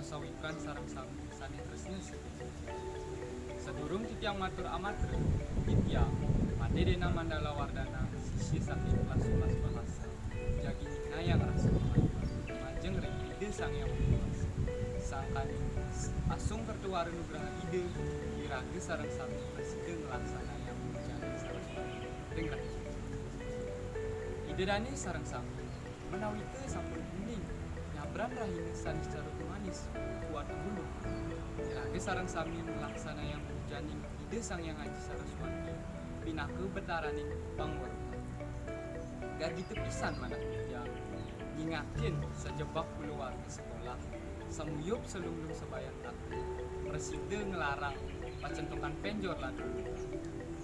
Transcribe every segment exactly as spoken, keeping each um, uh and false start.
Sawikan sareng sami sané tresna. Sadurung titiang matur amatra, titiang Madé Déna Mandala Wardana, sisya saking kelas sebelas bahasa, jagi nyinayang rasa majeng ring Ida Sang Hyang Widi Wasa. Sangkaning asung kerta wara nugraha Ida, iraga sareng sami prasida nglaksanayang pujaning saraswati ring rahina. Ida dané sareng sami, menawita sampun uning nyabran rahina sané secara humanis kuat gunung, iraga sareng sami nglaksanayang pujaning Ida Sang Hyang Aji Saraswati pinaka betaraning pangorban. Gagita pisan manah titiang nyingakin sajebag kulawarga sekolah, samuyub salunglung sabayan tata, prasida nglarang pacentokan penjor lan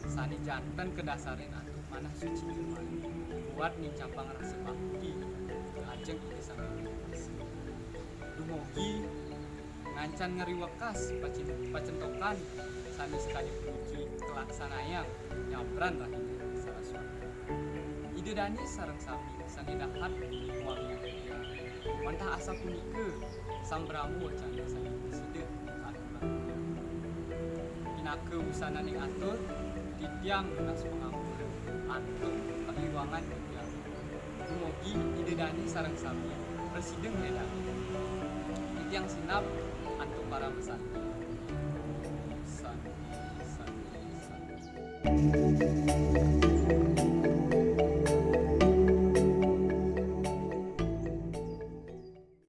sané janten kadasarin antuk manah suci iman, buat nincapang rasa bakti ka ajeng Ida Sang Hyang Widi Wasa. Dumugi ngancan ngriwekas pacin-, pacentokan sané sakadi puniki kalaksanayang nyabran rahina saraswati. Ida dané sareng sami sané dahat muang wantah asapunika sambrama wacana sané prasida aturang. Pinaka wusananing atur, titiang nunas pangampura antuk kaiwangan titiang. Dumugi Ida dané sareng sami prasida ngledang. Titiang sineb antuk parama santi. Santi, santi, santi.